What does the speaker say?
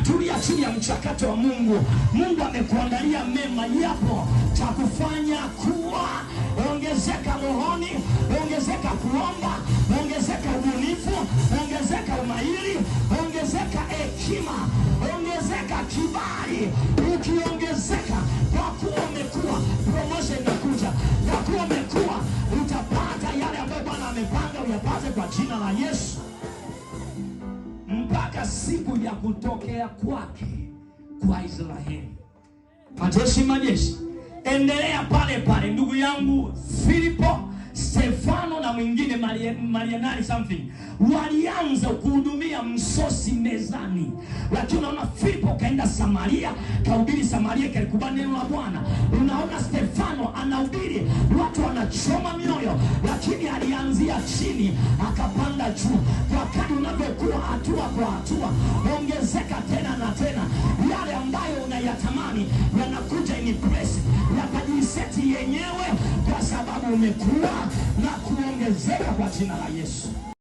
Tulia chini ya mchakato wa Mungu. Mungu amekuandalia mema, yapo cha kufanya kuwa. Ongezeka rohoni, ongezeka kuomba, ongezeka ubunifu, ongezeka umahiri, ongezeka hekima, ongezeka kibali. Ukiongezeka, kwa kuwa umekuwa, promotion inakuja. Kwa kuwa umekuwa, utapata yale ambayo Bwana amepanga uyapate kwa jina la Yesu, mpaka siku ya kutokea kwake kwa Israeli. Majeshi, majeshi, endelea pale pale, ndugu yangu. Filipo, Stefano na mwingine Marianari something walianza kuhudumia msosi mezani, lakini unaona Filipo kaenda Samaria, kahubiri Samaria, kalikubali neno la Bwana. Unaona Stefano anahubiri, watu wanachoma mioyo, lakini alianzia chini akapanda juu. Kwa kadri unavyokuwa hatua kwa hatua, ongezeka tena na tena, yale ambayo unayatamani yanakuja in place, yatajiseti yenyewe, kwa sababu umekuwa na kuongezeka kwa jina la Yesu.